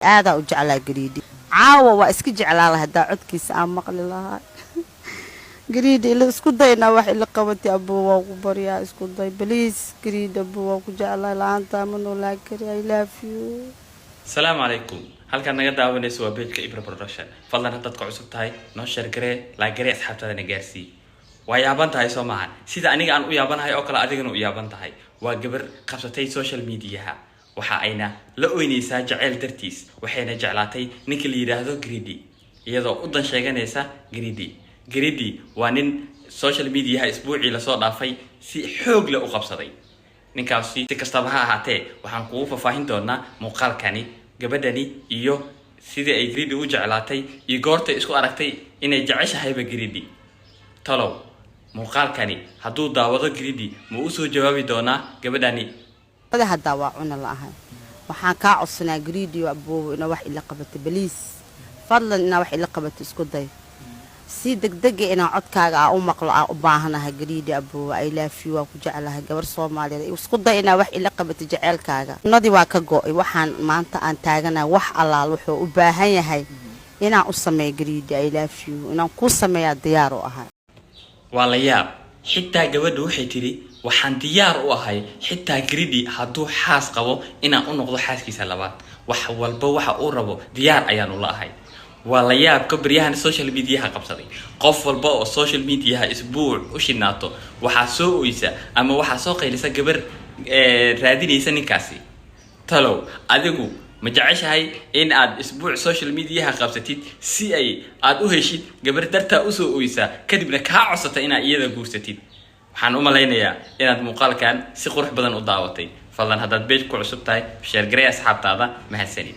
Aadaa u jeclaa Gariidhi. Caawa waa iska jeclaa laha hadaa codkiisa aan maqli lahaa. Gariidhi, ila isku day inaa wax ila qabatay. Abuu, waa ku baryaa, isku day please. Gariidhi, abuu, waa ku jeclaa. La-aanta ma noolaa kari. I love you. Asalaamu calaykum. Halkaad naga daawanayso waa page-ka Ibra Production. Fadlan, haddaad ka cusub tahay, noo share garee, like garee, asxaabtaadana gaarsii. Waa yaaban tahay, soo maahan? Sida aniga aan u yaabanahay oo kale adigana u yaaban tahay. Waa gabar qabsatay social media-ha. Waxa ayna la oynaysaa jaceyl dartiis. Waxayna jeclaatay ninka la yidhaahdo Greedy, iyadoo u dan sheeganaysa Greedy. Greedy waa nin social media-ha isbuucii lasoo dhaafay si xoog leh u qabsaday ninkaasi. Si kastaba ha ahaatee, waxaan kugu faahfaahin doonaa muuqaalkani gabadhani iyo sidii ay Greedy u jeclaatay iyo goortay isku aragtay inay jeceshahayba Greedy. Talow muuqaalkani hadduu daawado Greedy, ma usoo jawaabi doonaa gabadhani? Haddaa waa cuna la-ahay. Waxaan kaa codsanaa, Gariidhiyo aboobo, inaa wax ila qabato please. Fadlan, inaa wax ila qabato isku day. Si degdega inaa codkaaga aa u maqlo aa u baahanahay. Gariidhi, aboobo, I love you. Waa ku jeclahay, gabar Soomaaliyeed. Isku day inaa wax ila qabato. Jeceelkaaga cunadii waa ka go-ay. Waxaan maanta aan taaganahay, wax allaal wuxuu u baahan yahay inaan u sameeyo. Gariidhi, I love you. Inaan kuu sameeyaa diyaar u ahay. Waa la yaab. Xitaa gabadha waxay tidhi, waxaan diyaar u ahay xitaa Greedy hadduu xaas qabo inaan u noqdo xaaskiisa labaad. Wax walba waxa uu rabo diyaar ayaan ula ahay. Waa la yaabka baryahan social media-ha qabsaday. Qof walba oo social media-ha isbuuc u shinaato, waxaa soo oysa ama waxaa soo qaylisa gabar raadinaysa ninkaasi. Talow adigu ma jeceshahay in aad isbuuc social media-ha qabsatid si ay aad u heshid gabar dartaa usoo oysa, kadibna kaa codsata inaad iyada guursatid? Waxaan u malaynayaa inaad muuqaalkan si qurux badan u daawatay. Fadlan, haddaad page ku cusub tahay, share garey asxaabtaada. Mahadsanid.